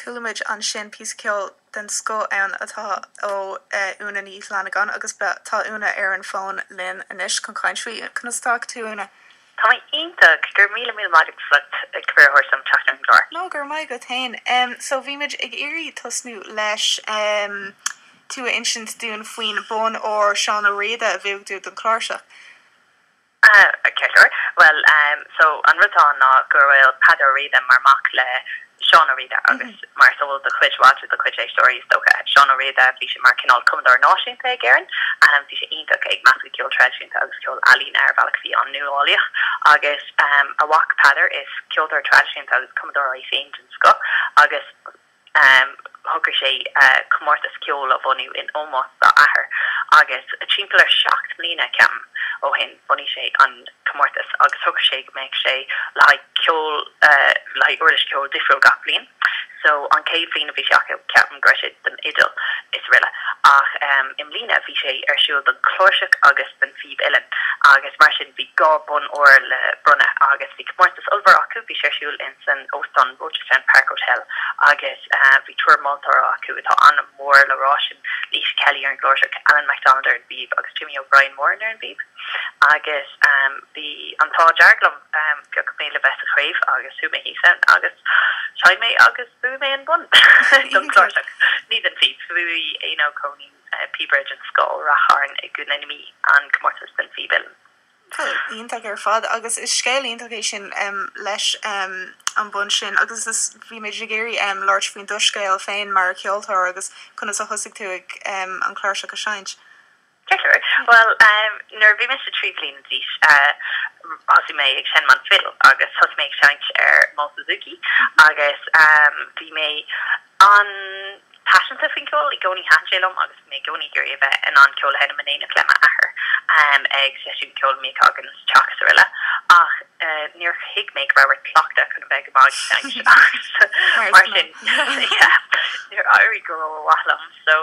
chuala muid ansin píosa ceoil den scoth ann atá ó Úna Ní Fhlannagáin agus tá Úna ar an bhfón linn anois chun caint faoi. Conas atá tú Úna? Tá mé iontach! Go raibh míle míle maith agat as ucht cuireadh a thabhairt dom teacht ar an gclár. No, go raibh maith agat féin. So bhí muid ag iarraidh tosnú leis tú a insint dúinn faoin bonn óir Seán Ó Riada a bhuaigh tú don chláirseach. Ceart go leor. Bhuel, so an rud atá ann ná go bhfuil Peadar Ó Riada mar mac le Seán Ó Riada agus mar is eol do chuid mhaith de do chuid éisteoirí is dócha, Seán Ó Riada, bhí sé mar cineál cumadóir náisiúnta ag Éirinn. Bhí sé iontach ag meascadh ceol traidisiúnta agus ceol ealaíne ar bhealach a bhí an-nuálaíoch agus a mhac Peadar is ceoltóir traidisiúnta agus cumadóir é féin den scoth agus Shocraigh sé comórtas ceoil a bhunú in ómós dá athair agus timpeall ar 7 mbliana, ceapaim, ó shin, bhunaigh sé an comórtas agus shocraigh sé go mbeadh sé le haghaidh ceol, le haghaidh uirlis ceoil difriúil gach bliain. So an chéad bhliain a bhí sé acu, ceapaim go raibh sé don fhidil is araile ach i mbliana bhí sé ar siúl don chláirseach agus don phíb uilleann agus mar sin bhí 2 bonn óir le bronnadh agus bhí comórtas ollmhór acu, bhí sé ar siúl in. san óstán Rochestown Park Hotel agus bhí triúr moltóir acu atá an-mhór le rá, sin Laoise Kelly ar an gcláirseach, Alan McDonald ar an bpíb agus Jimmy O'Brien Moran ar an bpíb. Agus bhí an t-ádh dearg liom, phioc mé le bheith sa chraobh agus chuaigh mé thíos ann agus sheinn mé agus bhuaigh mé an bonn don chláirseach, ní don phíb, bhuaigh Éanna Ó Cóinín, píobaire den scoth ó Rath Chairn i gContae na Mí an comórtas don phíb uilleann. Iontach ar fad agus is scéal iontach é sin leis an bonn sin agus is bhí muid ag iarraidh labhairt faoin do scéal féin mar cheoltóir agus conas a thosaigh tú ag an chláirseach a seinnt. Ceart go leor. Bhuel, nuair a bhí mise 3 bliana d'aois thosaigh mé ag seinm an fidil agus thosaigh mé ag seinnt ar mo Suzuki agus bhí mé an-phaiseanta faoin gceol, i gcónaí thaitin sé liom agus bhí mé i gcónaí ag iarraidh a bheith in ann ceol a sheinm in éineacht le m'athair ag seisiún ceoil a bhíodh againn sa teach is araile. Ach níor thuig mé go raibh ort cleachtadh chun a bheith go maith ag seinnt agus mar sin yeah níor éirigh go rómhaith liom. So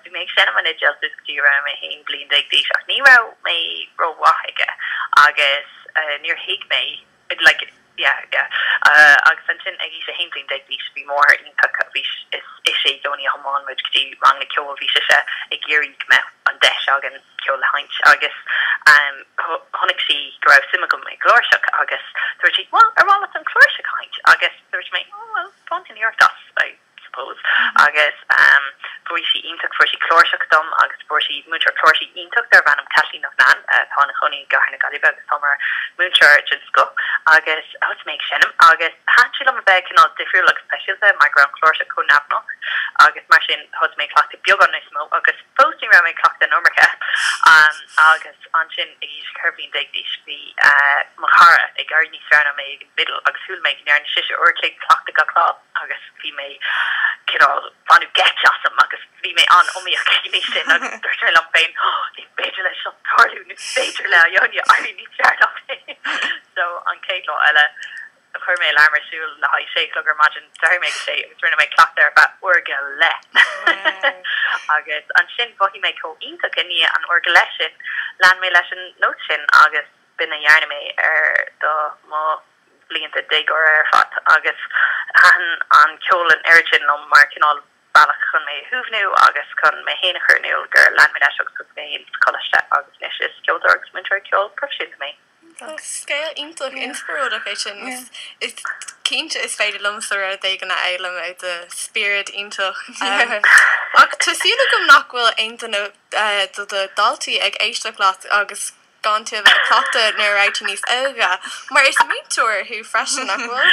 bhí mé ag seinm an fhidil suas go dtí go raibh mé 11 bliain d'aois ach ní raibh mé rómhaith aige agus níor thuig mé like yeah yeah agus ansin ag aois 11 bliain d'aois bhí máthair iontach bhí is ise i gcónaí a thiomáin muid go dtí ranganna ceoil bhí sise ag iarraidh go mbeadh an deis againn ceol a sheinnt agus chonaic sí go raibh suim agam i gcláirseach agus dúirt sí bhuel ar mhaith leat an chláirseach a sheinnt agus dúirt mé oh well bhainfinn iarracht as I suppose. Agus bhí sí iontach, fuair sí cláirseach dom agus fuair sí múinteoir cláirsí iontach darbh ainm Caitlín Loughnane atá ina cónaí i gCathair na Gaillimhe agus atá mar múinteoir den scoth agus thosaigh mé ag seinm agus thaitin sé liom a bheith cineál difriúil agus speisialta mar go raibh an chláirseach chomh neamhghnách agus mar sin thosaigh mé ag cleachtadh beagán níos mó agus fós ní raibh mé ag cleachtadh an iomarca agus ansin ag aois 14 bliain d'aois bhí mo chara ag éirí níos fearr ná mé ag an bhfidil agus chuala mé go ndearna sise uair a chloig cleachtadh gach lá. agus bhí mé cineál, baineadh geit asam agus bhí mé an-iomaíoch ag an aois sin agus dúirt mé liom féin, oh, ní féidir leis seo tarlú, ní féidir le Ione éirí níos fearr ná mé. So an chéad lá eile chuir mé alarm ar siúl le haghaidh sé a chlog ar maidin, d'éirigh mé ag a sé agus rinne mé cleachtadh ar feadh uair go leith. Agus ansin mhothaigh mé chomh iontach i ndiaidh an uair go leith sin, lean mé leis an nós sin agus b'in a dhearna mé ar do mo blianta déagóra ar fad agus thaitin an ceol an oiread sin liom mar cineál bealach chun mé a shuaimhniú agus chun mé féin a chur in iúl gur lean mé leis agus thosaigh mé féin sa choláiste agus anois is ceoltóir agus múinteoir ceoil proifisiúnta mé. Scéal iontach inspioráideach é sin. Is cinnte is féidir liomsa rud éigin a fhoghlaim ó do spiorad iontach. Ach tá súil agam nach bhfuil aon duine de do dhaltaí ag éisteacht leat agus gan tú a bheith ag cleachtadh nuair a raibh tú níos óige, mar is múinteoir thú freisin, nach bhfuil?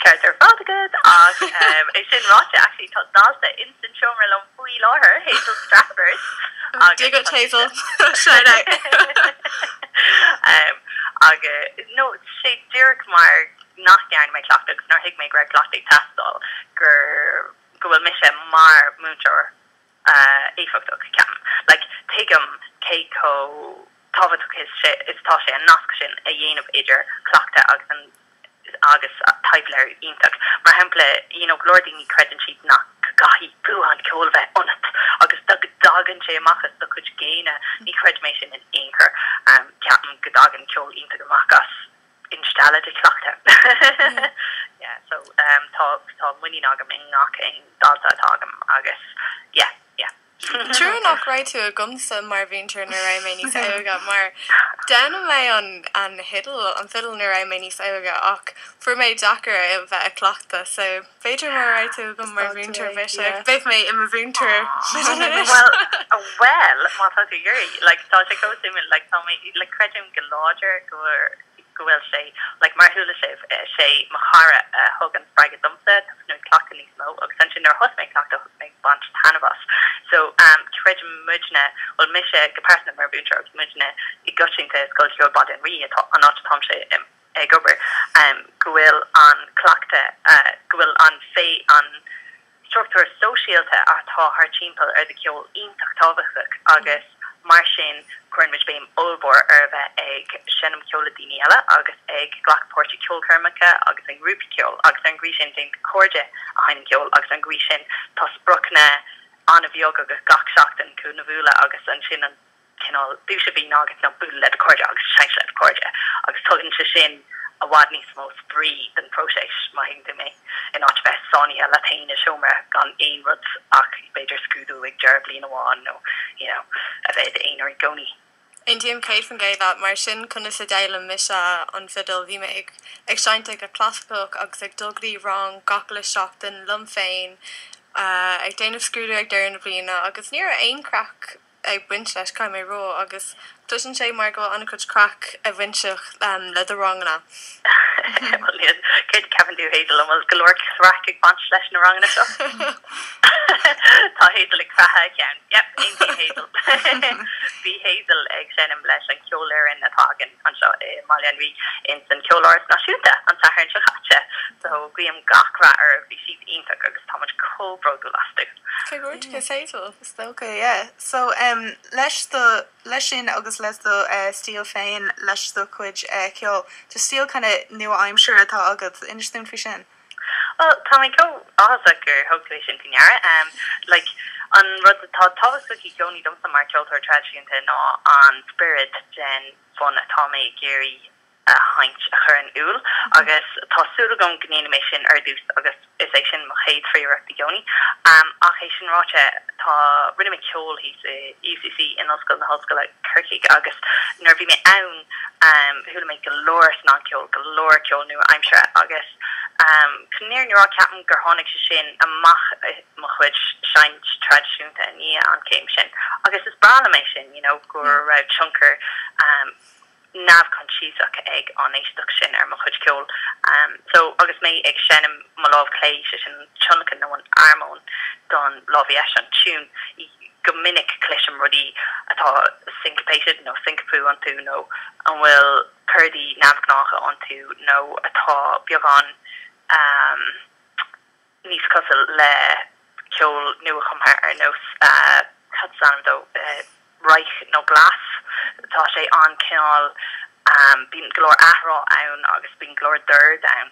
Ceart ar fad agat, ach é sin ráite, actually tá dalta ins an seomra liom faoi láthair, Hazel Stratford, agus Dia duit Hazel, shout out! Agus, no, sé díreach mar nach ndearna mé cleachtadh agus nár thuig mé go raibh cleachtadh ag teastáil gur, go bhfuil mise mar mhúinteoir éifeachtach, ceapaim. Like, tuigim cé chomh tábhachtach is is atá sé an nasc sin a dhéanamh idir cleachtadh agus an agus taibhléiriú iontach. Mar shampla, you know, go leor daoine creideann siad nach go gcaithfidh bua an cheoil a bheith ionat agus go dtagann sé amach as do chuid géine. Ní chreidim é sin in aon chor. Ceapaim go dtagann ceol iontach amach as instealladh de chleachtadh. Yeah, so tá tá muinín. muinín agam i ngach aon dalta atá agam agus yeah, yeah. Trua nach raibh tú agamsa mar mhúinteoir nuair a raibh mé níos óige mar d'fhoghlaim mé an an fhidil an fidil nuair a raibh mé níos óige ach fuair mé deacair é a bheith ag cleachtadh so b'fhéidir mura raibh tú agam mar mhúinteoir beidh sé beidh mé i mo mhúinteoir fidil anois. Well well má tá tú ag iarraidh like tá sé chomh suimiúil like tá mé like creidim go láidir go go bhfuil sé, like, mar a chuala sibh, sé mo chara a thug an spreagadh domsa tosnú ag cleachtadh níos mó agus ansin nuair a thosaigh mé ag cleachtadh thosaigh mé ag baint taitneamh as. So, um, creideann muidne, bhuel mise go pearsanta mar mhúinteoir agus muidne i gcoitianta i Scoil Cheoil Baile an Rí atá, an áit atáimse ag obair, um, go bhfuil an cleachtadh, uh, go bhfuil an fé, an struchtúr sóisialta atá thart timpeall ar do cheol iontach tábhachtach agus mar sin cuireann muid béim ollmhór ar a bheith ag seinm ceoil le daoine eile agus ag glacadh páirt i gceolchoirmeacha agus i ngrúpaí ceoil agus ar an gcaoi sin déanann tú cairde a sheinneann ceol agus ar an gcaoi sin tá spriocanna an-bheag agat gach seachtain chun a bhualadh agus ansin an cineál duais a bhíonn agat ná bualadh le do chairde agus seinnt le do chairde agus tugann sé sin i bhfad níos mó spraoi don phróiseas, má thuigeann tú mé, in áit a bheith sáinnithe leat féin i seomra gan aon rud ach b'fhéidir scrúdú ag deireadh bliain amháin nó you know a bheith i d'aonar i gcónaí. Aontaím 100% leat, mar sin conas a d'fhoghlaim mise an fidil, bhí mé ag ag seinnt ag an clasaiceach agus ag dul go dtí rang gach uile seachtain liom féin, ag déanamh scrúdú ag deireadh na bliana agus ní raibh aon craic ag baint leis, caithfidh mé a rá, agus cloiseann sé mar go bhfuil an-chuid craic ag baint le do ranganna. Bhuel, céard a cheapann tú, Hazel, an bhfuil go leor craic ag baint leis na ranganna seo? Tá Hazel ag croitheadh a ceann. Yep, aontaím Hazel. Bhí Hazel ag seinm leis an cheolfhoireann atá againn anseo i mBaile an Rí ins an Cheoláras Náisiúnta an Satharn seo caite. So, guím gach rath orthu, bhí siad iontach agus tá muid chomh bródúil astu. Comhghairdeachas Hazel. Is dócha, yeah. So, em, leis do, leis sin agus le do eh stíl féin, leis do chuid eh ceoil, tá stíl kind of nua-aimseartha atá agat, inis dúinn faoi sin. Bhuel, tá mé chomh áthasach gur thug tú é sin faoi ndeara. Em, like, an rud atá tábhachtach i gcónaí domsa mar cheoltóir traidisiúnta ná an spiorad den bhfonn atá mé ag iarraidh a sheinnt a chur in iúl agus tá súil agam go ndéanfaidh mé sin ar dtús agus is é sin mo chéad phríoracht i gcónaí. Ach é sin ráite, tá, rinne mé ceol thíos i UCC in Ollscoil na hOllscoile Corcaigh agus nuair a bhí mé ann chuala mé go leor snagcheol, go leor ceol nua-aimseartha agus chun an fhírinne a rá ceapaim gur tháinig sé sin amach i mo chuid seinnt traidisiúnta i ndiaidh an chéim sin agus is breá liom é sin, you know, go raibh tionchar neamhchoinsiasach ag an éisteacht sin ar mo chuid ceoil. So, agus mé ag seinm mo lámh chlé, sé sin an tionlacan nó an armóin don lámh dheis, an tiún, go minic cloisim rudaí atá syncopated nó syncopú iontu nó an bhfuil cordaí neamhghnácha iontu nó atá beagán níos cosúil le ceol nuachumtha ar nós, cad is ainm dó, Reich nó Glass. Tá sé an-chineál, bíonn go leor athrá ann agus bíonn go leor dord ann.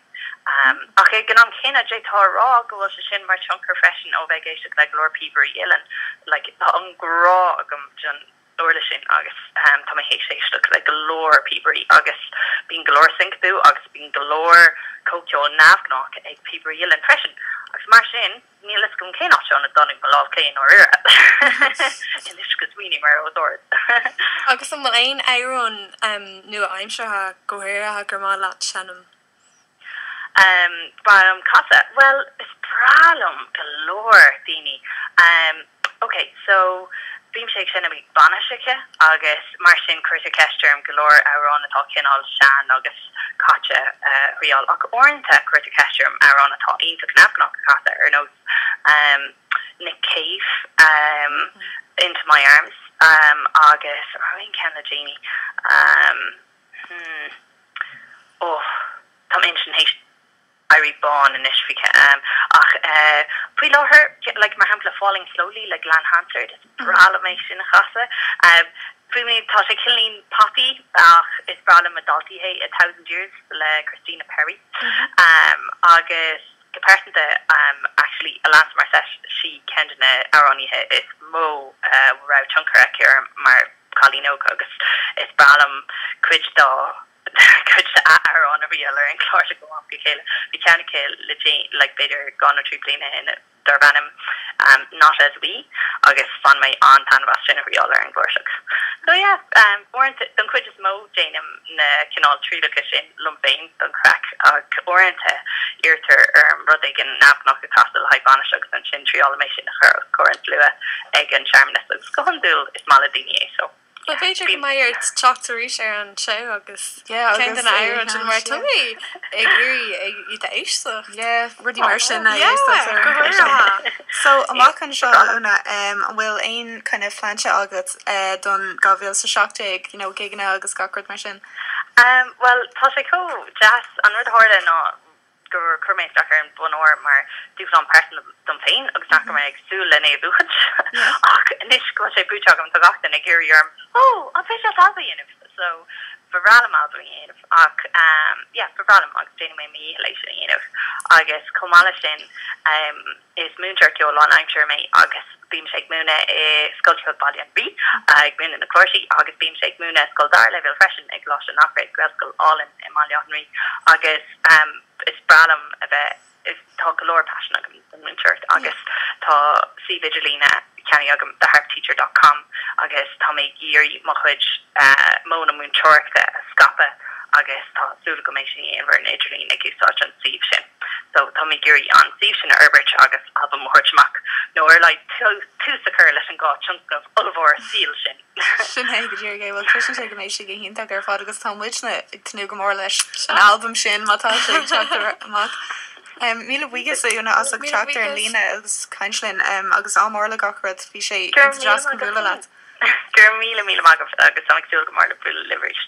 Ach ag an am céanna, d'fhéadfá a rá go bhfuil sé sin mar tionchar freisin ó bheith ag éisteacht le go leor píobairí uilleann. Like, tá an grá agam don uirlis sin agus tá mé théis éisteacht le go leor píobairí agus bíonn go leor syncopú agus bíonn go leor comhcheol neamhghnách ag píobairí uilleann freisin agus mar sin níl fhios agam cén áit óna dtáinig mo lámh chlé i ndáiríre anois go smaoiním air os ard. Agus an bhfuil aon amhrán nua-aimseartha go háirithe gur maith leat seinm? Ba mhaith liom casadh? Bhuel, is breá liom go leor daoine. Ok, so bímse ag seinm ag bainiseacha agus mar sin cuirtear ceist orm go leor amhrán atá cineál sean agus caite a thriáil ach uaireanta cuirtear ceist orm amhrán atá iontach neamhghnách a chasadh ar nós Nick Cave, Into My Arms agus an raibh aon cheann le Jamie? Hmm. Oh, tá m'intinn théis éirí bán anois faoi cheann. Ach eh, faoi láthair, like, mar shampla Falling Slowly le Glen Hansard, is breá liom é sin a chasadh. Faoi mé, tá sé cineáilín poppy ach is breá le mo dhaltaí é, A Thousand Years le Christina Perri. Agus go pearsanta, actually, Alanis Morissette, sí ceann de na amhránaithe is mó a raibh tionchar aici orm mar cailín óg agus is breá liom cuid dá cuid de. amhráin a thriáil ar an chláirseach ó am go chéile. Bhí ceann aici le déanaí, like b'fhéidir 2 nó 3 bliana ó shin darb ainm Not As We agus bhain mé an-taitneamh as sin a thriáil ar an gcláirseach. So yeah, uaireanta, don chuid is mó déanaim na cineál trialacha sin liom féin don chraic ach uaireanta iarrtar orm rud éigin neamhghnách a chasadh le haghaidh bainis agus ansin triálaim é sin a chur os comhair an tslua ag an searmanas agus go hiondúil is maith le daoine é so. Bhuel, b'fhéidir go mbeidh ort teacht arís ar an seó agus ceann de na hamhráin sin mar tá mé ag iarraidh iad a éisteacht. Yeah, rudaí mar sin a éisteacht ar an chlár. So, amach anseo, Úna, an bhfuil aon kind of plean agat don 2017, you know, gigeanna agus gach rud mar sin? Bhuel, tá sé chomh deas, an rud a tharla ná gur chuir mé isteach ar an bhonn óir mar dúshlán pearsanta dom féin agus nach raibh mé ag súil len é a bhuachaint. Ach anois go bhfuil sé buaite agam tá gach duine ag iarraidh orm Ó, an féidir leat albam a dhéanamh? So, ba bhreá liom albam a dhéanamh ach yeah, ba bhreá liom agus déanfaidh mé mo dhícheall é sin a dhéanamh. Agus chomh maith leis sin, Is múinteoir ceoil lánaimseartha mé agus bímse ag múineadh i Scoil Cheoil Bhaile an Rí, ag múineadh na cláirsí, agus bímse ag múineadh scoil dara leibhéal freisin i gColáiste an Eachréidh, Gaelscoil álainn i mBaile Átha an Rí. Agus is breá liom a bheith, tá go leor paisean agam don mhúinteoireacht agus tá suíomh idirlíne ceannaithe agam, theharpteacher dot com, agus tá mé ag iarraidh mo chuid modhanna múinteoireachta a scaipeadh agus tá súil agam é sin a dhéanamh ar an idirlíon ag úsáid an suíomh sin. So tá mé ag iarraidh an suíomh sin a fhorbairt agus albam a thabhairt amach, nó ar a laghad tús a chur leis an dhá tionscnamh ollmhór saoil sin. Sin é go díreach é. Bhuel, cloiseann sé go mbeidh sé go hiontach ar fad agus tá muidne ag tnúth go mór leis an albam sin má tá sé ag teacht amach. Míle buíochas a Úna as ucht teacht ar an líne agus caint linn agus ádh mór le gach rud. Bhí sé iontach deas chun bualadh leat. Go raibh míle míle maith agaibh agus táim ag súil go mór le bualadh libh arís.